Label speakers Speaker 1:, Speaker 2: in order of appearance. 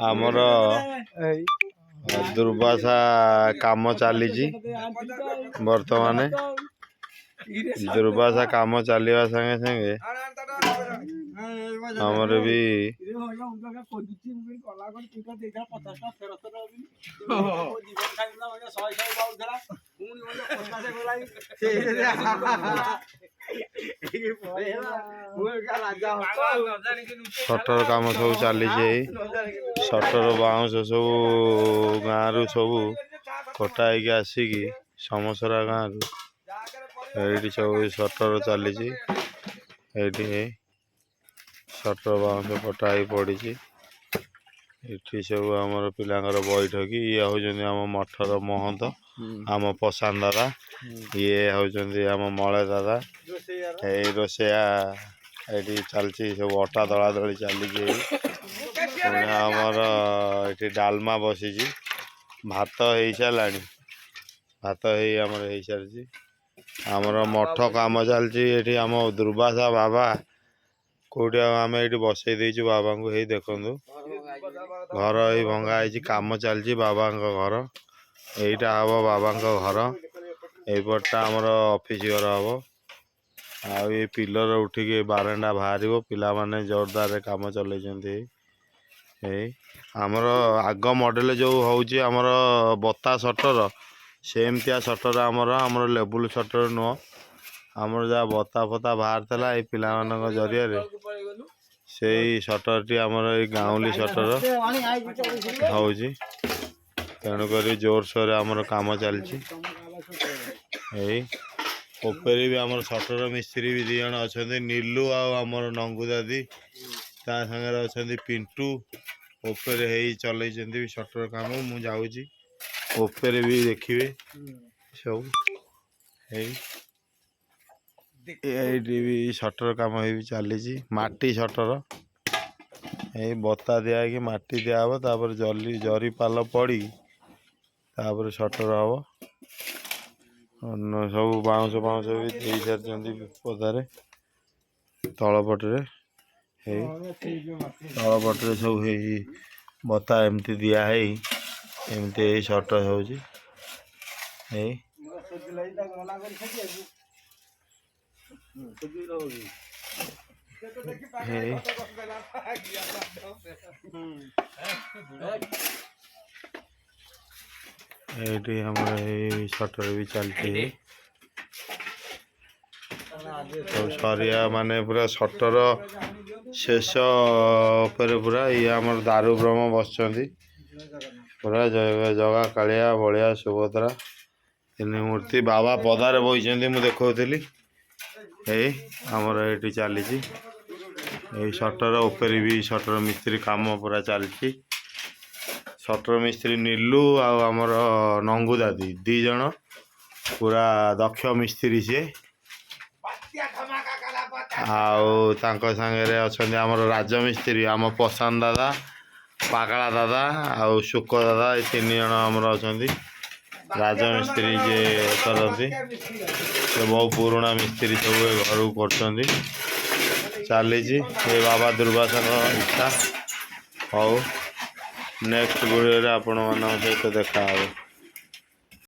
Speaker 1: ଆମର ଦୁର୍ବାସା କାମ ଚାଲିଛି ବର୍ତ୍ତମାନ। ଦୁର୍ବାସା କାମ ଚାଲିବା ସାଙ୍ଗେ ସାଙ୍ଗେ ଆମର ବି ସଟର କାମ ସବୁ ଚାଲିଛି। ଏଇ ସଟର ବାଉଁଶ ସବୁ ଗାଁରୁ ସବୁ କଟା ହେଇକି ଆସିକି ସମସରା ଗାଁରୁ ଏଇଠି ସବୁ ସଟର ଚାଲିଛି। ଏଇଠି ସଟର ବାଉଁଶ କଟା ହେଇ ପଡ଼ିଛି। ଏଠି ସବୁ ଆମର ପିଲାଙ୍କର ବୈଠକି। ଇଏ ହେଉଛନ୍ତି ଆମ ମଠର ମହନ୍ତ, ଆମ ପ୍ରଶାନ୍ତ ଦାଦା। ଇଏ ହେଉଛନ୍ତି ଆମ ମଳେ ଦାଦା। ଏଇ ରୋଷେଇଆ ଏଇଠି ଚାଲିଛି, ସବୁ ଅଟା ଦଳା ଦଳି ଚାଲିଛି। ଏଇ ପୁଣି ଆମର ଏଠି ଡାଲମା ବସିଛି, ଭାତ ହେଇସାରିଲାଣି। ଭାତ ହେଇ ଆମର ହେଇସାରିଛି। ଆମର ମଠ କାମ ଚାଲିଛି ଏଠି। ଆମ ଦୁର୍ବାସା ବାବା କୋଉଠି, ଆଉ ଆମେ ଏଇଠି ବସେଇ ଦେଇଛୁ ବାବାଙ୍କୁ। ହେଇ ଦେଖନ୍ତୁ, ଘର ଏଇ ଭଙ୍ଗା ହେଇଛି, କାମ ଚାଲିଛି। ବାବାଙ୍କ ଘର ଏଇଟା ହବ, ବାବାଙ୍କ ଘର ଏଇପଟଟା ଆମର ଅଫିସ ଘର ହବ। ଆଉ ଏଇ ପିଲର ଉଠିକି ଏ ବାରଣ୍ଡା ବାହାରିବ। ପିଲାମାନେ ଜୋରଦାରରେ କାମ ଚଲେଇଛନ୍ତି। ଏଇ ଆମର ଆଗ ମଡେଲ ଯୋଉ ହଉଛି ଆମର ବତା ସଟର, ସେମିତିଆ ସଟର ଆମର। ଆମର ଲେବୁଲ ସଟର ନୁହଁ, ଆମର ଯାହା ବତା ଫତା ବାହାରିଥିଲା ଏଇ ପିଲାମାନଙ୍କ ଜରିଆରେ, ସେଇ ସଟରଟି ଆମର ଏଇ ଗାଉଁଲି ସଟର ହଉଛି। ତେଣୁକରି ଜୋରସୋରରେ ଆମର କାମ ଚାଲିଛି। ଏଇ ଉପରେ ବି ଆମର ସଟର ମିସ୍ତ୍ରୀ ବି 2 ଜଣ ଅଛନ୍ତି, ନିଲୁ ଆଉ ଆମର ନଙ୍ଗୁ ଦାଦି। ତା ସାଙ୍ଗରେ ଅଛନ୍ତି ପିଣ୍ଟୁ। ଉପରେ ହେଇ ଚଲେଇଛନ୍ତି ବି ସଟର କାମ। ମୁଁ ଯାଉଛି ଉପରେ ବି, ଦେଖିବେ ସବୁ। ହେଇ ଏଇଠି ବି ସଟର କାମ ହେଇ ବି ଚାଲିଛି। ମାଟି ସଟର, ଏଇ ବତା ଦିଆ ହେଇକି ମାଟି ଦିଆହବ, ତାପରେ ଜଲି ଜରି ପାଲ ପଡ଼ିକି ତାପରେ ସଟର ହବ। ଅନ୍ୟ ସବୁ ବାଉଁଶ ଫାଉଁଶ ବି ଦେଇ ସାରିଛନ୍ତି ପଦାରେ, ତଳ ପଟରେ। ହେଇ ତଳ ପଟରେ ସବୁ ହେଇ ବତା ଏମିତି ଦିଆ ହେଇ ଏମିତି ଏଇ ସଟର ହେଉଛି। ଏଇ ହେଇ ଏଇଠି ଆମର ଏଇ ସଟର ବି ଚାଲିଛି। ସବୁ ସରିଆ ମାନେ ପୁରା ସଟର ଶେଷ ଉପରେ ପୁରା। ଇଏ ଆମର ଦାରୁ ବ୍ରହ୍ମ ବସିଛନ୍ତି ପୁରା। ଜୟ ଜଗା, କାଳିଆ, ବଳିଆ, ସୁଭଦ୍ରା ତିନି ମୂର୍ତ୍ତି। ବାବା ପଦାରେ ବଇଛନ୍ତି, ମୁଁ ଦେଖାଉଥିଲି। ଏଇ ଆମର ଏଇଠି ଚାଲିଛି ଏଇ ସଟର ଉପରେ ବି ସଟର ମିସ୍ତ୍ରୀ କାମ ପୁରା ଚାଲିଛି। ସଟର ମିସ୍ତ୍ରୀ ନିଲୁ ଆଉ ଆମର ନଙ୍ଗୁ ଦାଦି 2 ଜଣ ପୁରା ଦକ୍ଷ ମିସ୍ତ୍ରୀ ସିଏ। ଆଉ ତାଙ୍କ ସାଙ୍ଗରେ ଅଛନ୍ତି ଆମର ରାଜମିସ୍ତ୍ରୀ, ଆମ ପ୍ରଶାନ୍ତ ଦାଦା, ପାଗଳା ଦାଦା ଆଉ ଶୁକ ଦାଦା। ଏ 3 ଜଣ ଆମର ଅଛନ୍ତି ରାଜମିସ୍ତ୍ରୀ ଯିଏ କରନ୍ତି। ସେ ବହୁ ପୁରୁଣା ମିସ୍ତ୍ରୀ ସବୁ ଏ ଘରକୁ କରୁଛନ୍ତି। ଚାଲିଛି ଏ ବାବା ଦୁର୍ବାସଙ୍କ ଇଚ୍ଛା। ହଉ, ନେକ୍ସଟ ଭିଡ଼ିଓରେ ଆପଣମାନଙ୍କ ସହିତ ଦେଖା ହେବ।